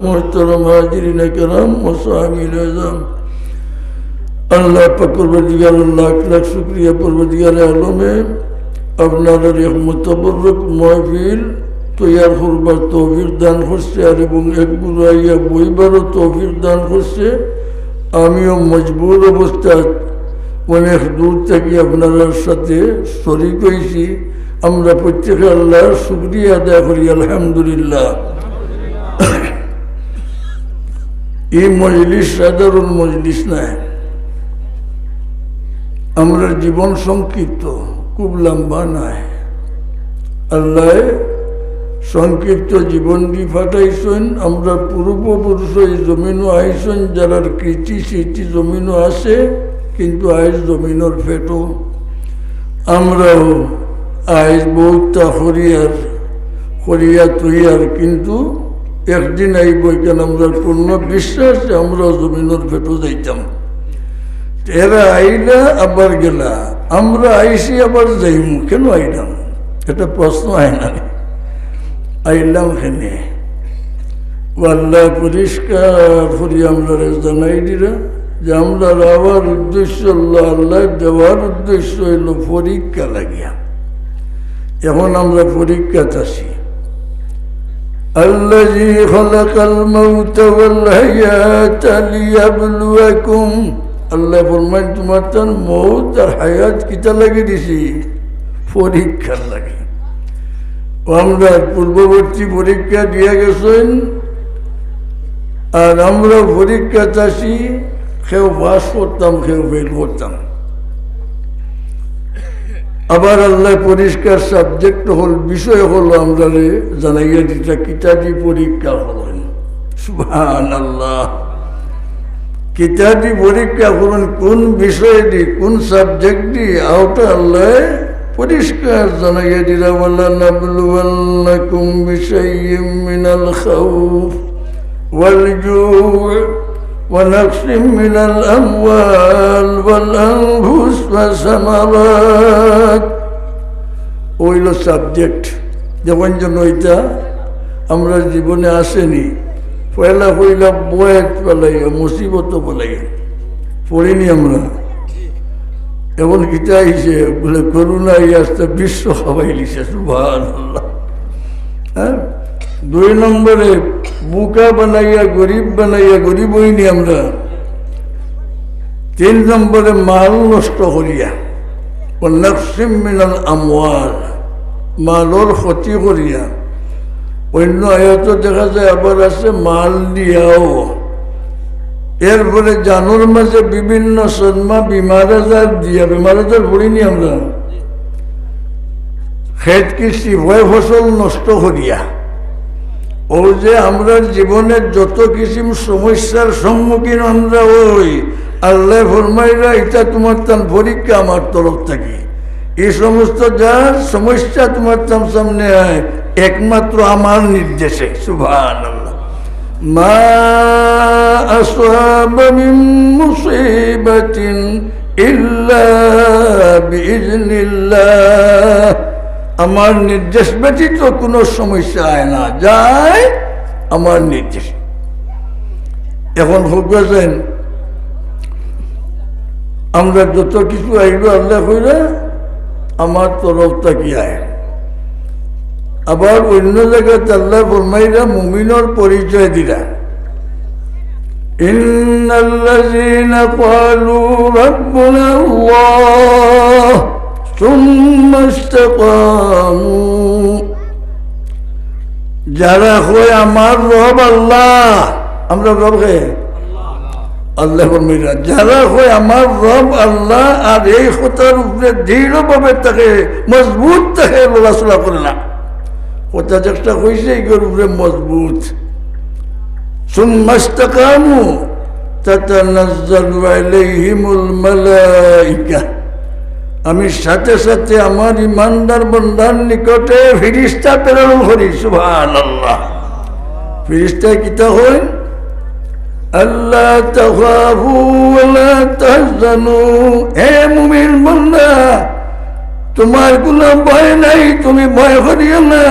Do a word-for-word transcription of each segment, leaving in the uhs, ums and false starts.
মোহতরম হাজিরিন কেরাম ও সামিল আজম, আল্লাহ পাক পরওয়ারদিগার লাখ লাখ শুকরিয়া, পরওয়ারদিগার আলমে আপনারারে এক মুতাবাররক মাহফিল তৈয়ার করবার তৌফিক দান করছে, আর এবং এক বুড়াইয়া বইবারও তৌফিক দান করছে। আমিও মজবুর অবস্থাত অনেক দূর থাকি আপনারার সাথে শরিক অইছি। আমরা প্রত্যেকে আল্লাহর শুকরিয়া আদায় করি, আলহামদুলিল্লাহ। এই মজলিস সাধারণ মজলিস নায়। আমরার জীবন সংক্ষিপ্ত, খুব লম্বা নায়। আল্লায় সংক্ষিপ্ত জীবন দি পাঠাইছইন। আমরার পূর্বপুরুষ এই জমিনও আইছইন, যারার কীর্তি স্মৃতি জমিনও আছে, কিন্তু আইজ জমিনর পেটো। আমরাও আইজ বউততা করিয়ার, করিয়া তৈয়ার, কিন্তু একদিন আইব, এখান আমরার পূর্ণ বিশ্বাস যে আমরাও জমিনর পেটো যাইতাম। এরা আইলা আবার গেলা, আমরা আইছি আবার যাইমু। কেন আইলাম? এটা প্রশ্ন হয় না। আইলাম কেনে? ও আল্লাহ পরিষ্কার করি আমরারে জানাই দিরা যে আমরার আওয়ার উদ্দেশ্য আল্লাহ, আল্লাহ দেওয়ার উদ্দেশ্য হইল পরীক্ষা লাগিয়া। এখন আমরা পরীক্ষাত আছি। الذي خلق الموت والحياة ليبلوكم। আল্লাহ ফরমাইন, তোমার তার মউত আর হায়াত কিতা লাগি দিছি? পরীক্ষার লাগি। ও আমরা পূর্ববর্তী পরীক্ষা দিয়া গেছইন, আর আমরা পরীক্ষাত আছি, কেউ পাস করতাম, কেউ ফেল করতাম। আবার আল্লাহ পরিষ্কার সাবজেক্ট হল, বিষয় হল, আমরারে জানাইয়া দিতা কিতাদি পরীক্ষা করইন। সুবহানাল্লাহ। কিতাদি পরীক্ষা করইন, কোন বিষয় দি, কোন সাবজেক্ট দি, ওটা আল্লাহ পরিষ্কার জানাইয়া দিলা, ولنبلونكم بشيء من الخوف والجوع ونقص من الأموال والأنفس والثمرات। ওইল সাবজেক্ট, যেমন যেন ওইটা আমরা জীবনে আসেনি। পয়লা পয়লা বয়েত পালাইয়া, মুসিবত পালাইয়া, পড়িনি আমরা। এমন কিতা আইছে, বলে, করোনা এই আস্তে বিশ্ব খাবাই লিছে। সুবহানাল্লাহ। হ্যাঁ, দুই নম্বরে বুকা বানাইয়া, গরিব বানাইয়া, গরিব হইনি আমরা। তিন নম্বরে মাল নষ্ট করিয়া, ও নাকসিম মিনাল আমওয়াল, মালর ক্ষতি করিয়া। অন্য আয়াত দেখা যায় আবার আছে মাল দিয়াও। এরপরে জানোর মাঝে বিভিন্ন সদমা, বিমার আজার দিয়া, বিমার আজার পড়িনি আমরা, খেত কৃষি, ফয় ফসল নষ্ট করিয়া। ও যে আমরার জীবনে যত কিসিম সমস্যার সম্মুখীন আমরা হই, আল্লাহ ফরমাইরা, এটা তোমার তান পরীক্ষা আমার তরফ থাকি। এই সমস্ত যার সমস্যা তোমার তান সামনে হয়, একমাত্র আমার নির্দেশে। সুবহানাল্লাহ। ما أصاب من مصيبة إلا بإذن الله। আমার নির্দেশ ব্যতীত কোনো সমস্যা হয় না, যায় আমার নির্দেশ। এখন হুকুম আছেন, আমরা যত কিছু আইব আল্লাহ কইরা আমার তরফ থাকি আয়। আবার অন্য জায়গাত আল্লাহ ফরমাইরা মুমিনর পরিচয় দিরা, إن الذين قالوا ربنا الله ثم استقاموا। যারা কয় আমার রব আল্লাহ, আমরা রব কে? আল্লাহ ফরমাইরা, যারা কয় আমার রব আল্লাহ আর এই কথার উপরে দৃঢ়ভাবে থাকে, মজবুত থাকে, লড়াচড়া করে না। কথা যেটা কইছে, এইগুলোর উপরে মজবুত। ثم استقاموا تتنزل عليهم الملائكة। আমি সাথে সাথে আমার ইমানদার বান্দার নিকটে ফিরিস্তা প্রেরণ করি। সুবহানাল্লাহ। ফিরিস্তায় কিতা কইন? ألا تخافوا ولا تحزنوا। হে মুমিন বান্দা, তোমার কোনো ভয় নাই, তুমি ভয় করিও না।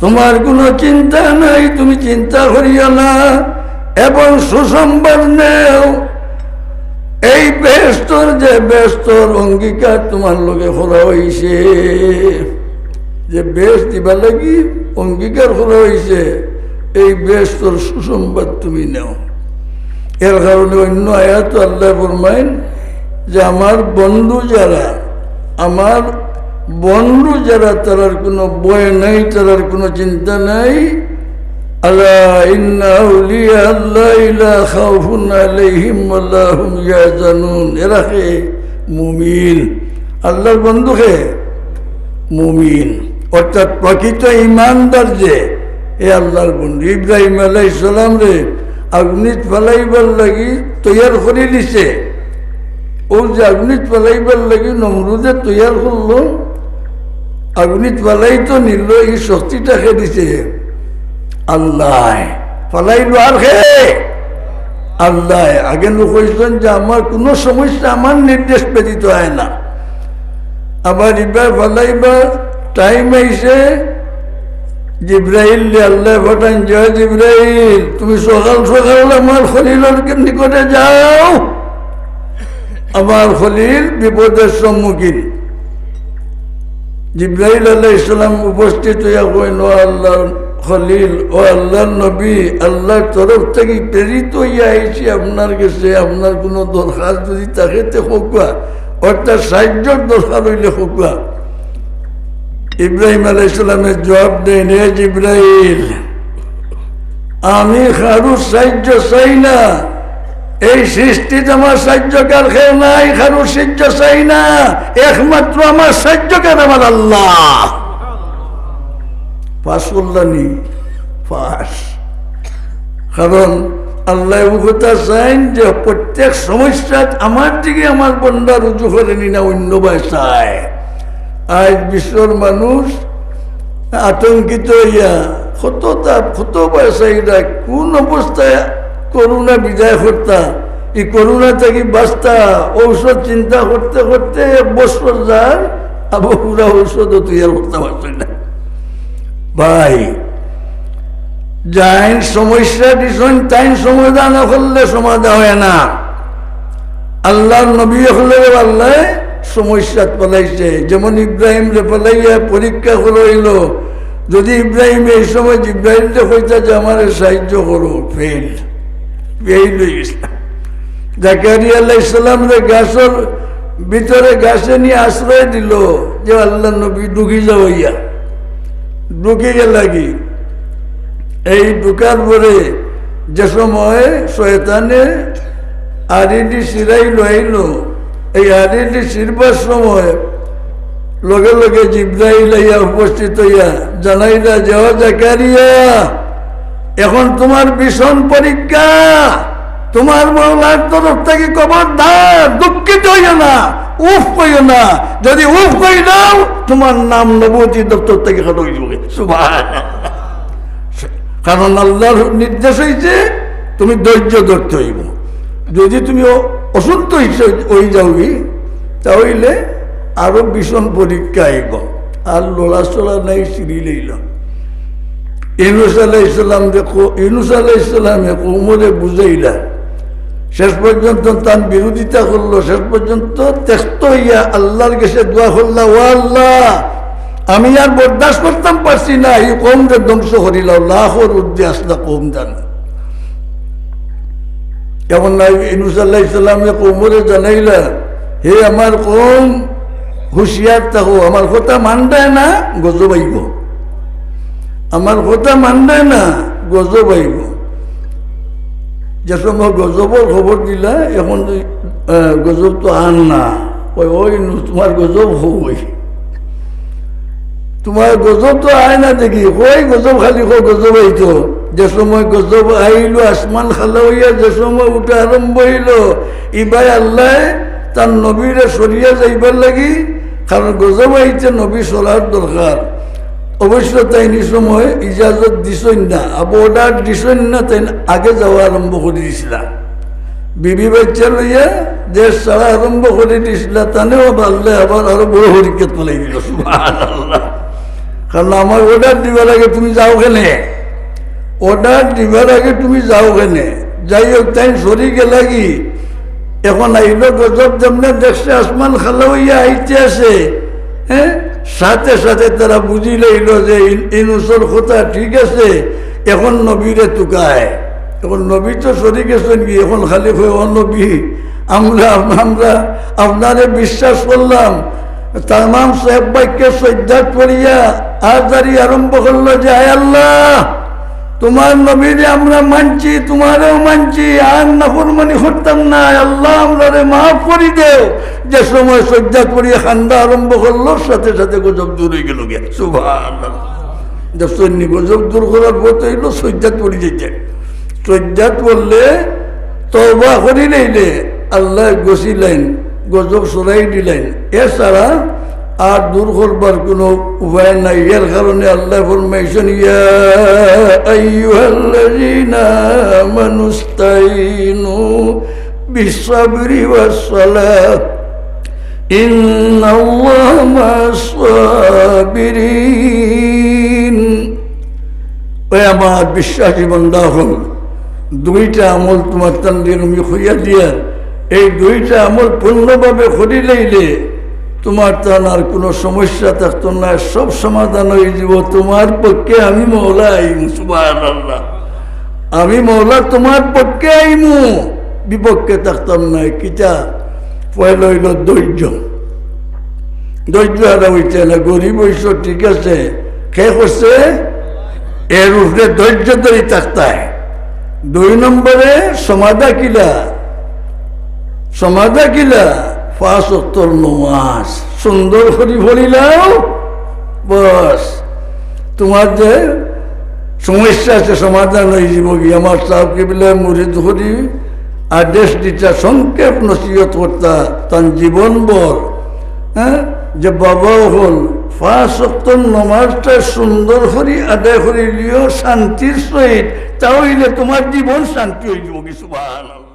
তোমার কোনো চিন্তা নাই, তুমি চিন্তা করিও না, এবং সুসংবাদ নেও। এই বেহেস্তর যে বেহেস্তর অঙ্গীকার তোমার লগে করা অইছে, যে বেহেস্ত দিবার লাগি অঙ্গীকার করা অইছে, এই বেহেস্তর সুসংবাদ তুমি নেও। এর কারণে অন্য আয়াত আল্লাহ ফরমাইন যে আমার বন্ধু যারা, আমার বন্ধু যারা, তারার কোনো ভয় নাই, তারার কোনো চিন্তা নাই। আলা ইন্না আউলিয়া আল্লাহি লা খাউফুন আলাইহিম ওয়া লা হুম ইয়াহজানুন। এরা কে? মুমিন। আল্লাহর বন্ধু কে? মুমিন। অর্থাৎ প্রকৃত ইমানদার যে, এ আল্লাহর বন্ধু। ইব্রাহিম আলাইহিস সালামরে আগুনিত ফালাইবার লাগি তৈয়ার করি দিছে। ও যে আগুনিত ফালাইবার লাগি নমরুদে তৈয়ার করলো, আগুনিত ফালাইতো নিলো, এই শক্তিটা কে দিছে? আল্লাহ। ফালাইলো আর কে? আল্লাহ। আগে নু কইছইন যে আমার কোনো সমস্যা আমার নির্দেশ ব্যতীত হয় না। আবার ইবার ফালাইবার টাইম আইছে, জিব্রাইলরে আল্লাহ পাঠাইন, "যা জিব্রাইল, তুমি সকাল সকাল আমার খলিলর নিকটে যাও, আমার খলিল বিপদের সম্মুখীন।" জিব্রাইল আলাইহিস সালাম উপস্থিত হইয়া কইন, "ও আল্লাহর খলিল, ও আল্লাহর নবী, আল্লাহর তরফ থাকি প্রেরিত হইয়া আইছি আপনার গেছে, আপনার কোনো দরকার যদি থাকে তে কউক্কা, অর্থাৎ সাহায্যর দরকার অইলে কউক্কা।" ইব্রাহিম আলাইহিস সালামে জবাব দেইন, "হে জিব্রাইল, আমি কারুর সাহায্য চাই না, এই সৃষ্টিত আমার সাহায্যকার কেউ নাই, কারুর সাহায্য চাই না, একমাত্র আমার সাহায্যকার আমার আল্লাহ।" পাস করলানি? পাস। কারণ আল্লাহ ও কথা চাইন যে প্রত্যেক সমস্যাত আমার দিকে আমার বন্দা রুজু করেনি, না অন্য বায় চায়। আজ বিশ্বর মানুষ আতঙ্কিত হইয়া কত তাপ, কত বায় চাইরা, কোন অবস্থায় করোনা বিদায় করতা, এই করোনা থাকি বাঁচতা, ঔষধ চিন্তা করতে করতে এক বছর যার, আবার পুরা ঔষধও তৈয়ার করতে পারছে না। ভাই, যাইন সমস্যা দিছইন, তাইন সমাধান করলে সমাধান হয় না। আল্লাহর নবী হকলরে আল্লাহ সমস্যাত ফেলাইছে, যেমন ইব্রাহিমরে ফেলাইয়া পরীক্ষা করা হইল। যদি ইব্রাহিম এই সময় জিব্রাইলরে কইতা যে আমারে সাহায্য করো, ফেল, ফেল হয়ে গেছে। জাকারিয়া আলাইহিস সালামরে গাছর ভিতরে, গাছে নিয়ে আশ্রয় দিল যে আল্লাহর নবী ঢুকি যাওয়াইয়া, ঢুকি গেলাগি। এই ঢুকার পরে যে সময় শয়তানে আড়িটি ছিড়াই লইল, এই আড়িটি ছিড়বার সময় লগে লগে জিব্রাইল আইয়া উপস্থিত হইয়া জানাইলা যে, "ও জাকারিয়া, এখন তোমার ভীষণ পরীক্ষা, তোমার মওলার তরফ থাকি খবরদার দুঃখিত হইও না, উফ কইও না, যদি উফ কই দাও তোমার নাম নবুয়তি দপ্তর থাকি কাটা হয়ে যাবে।" সুবহানাল্লাহ। কারণ আল্লাহর নির্দেশ হইছে তুমি ধৈর্য ধরতে হইব। যদি তুমি অ-, অসন্তুষ্ট হই যাওগি, তাহলে আরো ভীষণ পরীক্ষা আইব। আর লড়াচড়া নাই, ছিড়ি লইল। ইউনুস আলাইহিস সালাম যে কো-, ইউনুস আলাইহিস সালামে কওমরে বুঝাইলা, শেষ পর্যন্ত তান বিরোধিতা করলো, শেষ পর্যন্ত ত্যক্ত হইয়া আল্লাহর কাছে দোয়া করলা, "ও আল্লাহ, আমি আর বরদাস্ত করতাম পারছি না, এই কওমরে ধ্বংস করিলাও, লাখর ঊর্ধ্বে আছলা কওম জানো।" এমন নাই, ইউনুস আলাইহিস সালামে কওমরে জানাইলা, "হে আমার কওম, হুঁশিয়ার থাকো, আমার কথা মানরায় না, গজব আইব। আমার কথা মানরায় না, গজব আইব।" যে সময় গজবর খবর দিলা, এখন, আহ, গজব তো আর না। ওই, ওই নু-, তোমার গজব হই। তোমার গজব তো আয় না দেখি, কই গজব খালি কই গজব আইতো। যে সময় গজব আইলো, আসমান খালা হইয়া যে সময় উঠা আরম্ভ হইল, ইবায় আল্লাহ তার নবীরে সরিয়া যাইবার লাগি, কারণ গজব আইতে নবী সরার দরকার। অবশ্য তাইন ই সময় ইজাজত দিছইন না, আবার অর্ডার দিছইন না, তাইন আগে যাওয়া আরম্ভ করি দিছিলা। বিবি বাচ্চা লইয়া দেশ ছাড়া আরম্ভ করি দিছিলা, তানেও আল্লাহ আবার আরো বড় হরিকত ফেলাই দিল। সুবহানাল্লাহ। কারণ আমার অর্ডার দিবার আগে তুমি যাও কেনে, অর্ডার দিবার আগে তুমি যাও কেনে। যাই হোক, তাইন সরি গেলাগি। এখন আইলো গজব, যেমনে দেখছে আসমান খালা অইয়া আইতে আছে, হ্যাঁ, সাথে সাথে তারা বুঝি লইল যে ইন-, ইনুসর কথা ঠিক আছে। এখন নবীরে তুকায়। এখন নবী তো সরি গেছেন কি, এখন খালি কয়, "ও নবী, আমরা, আমরা আপনারে বিশ্বাস করলাম।" তামাম সাহেব বাক্যে সজ্জাত পড়িয়া আজারি আরম্ভ করলো যে, "আয় আল্লাহ, তোমার নবীরে আমরা মানছি, তোমারেও মানছি, আর নাফরমানি করতাম না। আল্লাহ, আমরারে মাফ করি দেও।" যে সময় সজ্জাত পড়িয়া খান্দা আরম্ভ করলো, সাথে সাথে গজব দূর হয়ে গেল গিয়া। সুবহানাল্লাহ। দেখছইন নি, গজব দূর করার পথ হইল সজ্জাত পড়ি যাইতে। সজ্জাত পড়লে, তওবা করি লইলে, আল্লাহ গছিলাইন, গজব সরাই দিলাইন। এছাড়া আর দূর করবার কোনো উপায় নাই। এর কারণে আল্লাহ ফরমাইছেন, "ইয়া আইয়ুহাল্লাযীনা আমানুস্তাইনু বিসসাবরি ওয়াসসালাহ, ইন্নাল্লাহা মা'আস সাবিরিন।" ওই আমার বিশ্বাসী বান্দা অকল, দুইটা আমল তোমার তান দিয়া আমি কইয়া দিয়ার, এই দুইটা আমল পূর্ণভাবে করি লইলে তোমার তান আর কোনো সমস্যা থাকতো না, সব সমাধান হয়ে যাব। তোমার পক্ষে আমি মওলা আইমু, সুবহানাল্লাহ। আমি মওলা তোমার পক্ষে আইমু, বিপক্ষে থাকতাম না। কিতা? পয়লা হইল ধৈর্য। ধৈর্য হারা হইছে না, গরিব হইছ, ঠিক আছে, কে করছে? এর উপরে ধৈর্য ধরি থাকতায়। দুই নম্বরে সমাধা কিলা, সমাধা কিলা, পাঁচ ওয়াক্তর নমাজ সুন্দর করি পড়িলাও, বস, তোমার যে সমস্যা আছে সমাধান হয়ে যাব। কি আমার সাহেব কিবলা মুরিদ করি আদেশ দিতা, সংক্ষেপ নসিহত করতা, তান জীবন ভর, হ্যাঁ, যে বাবা অকল, পাঁচ ওয়াক্তর নমাজটা সুন্দর করি আদায় করি লিও শান্তির সহিত, তা হইলে তোমার জীবন শান্তি হয়ে যাব। কি সুবহানাল্লাহ।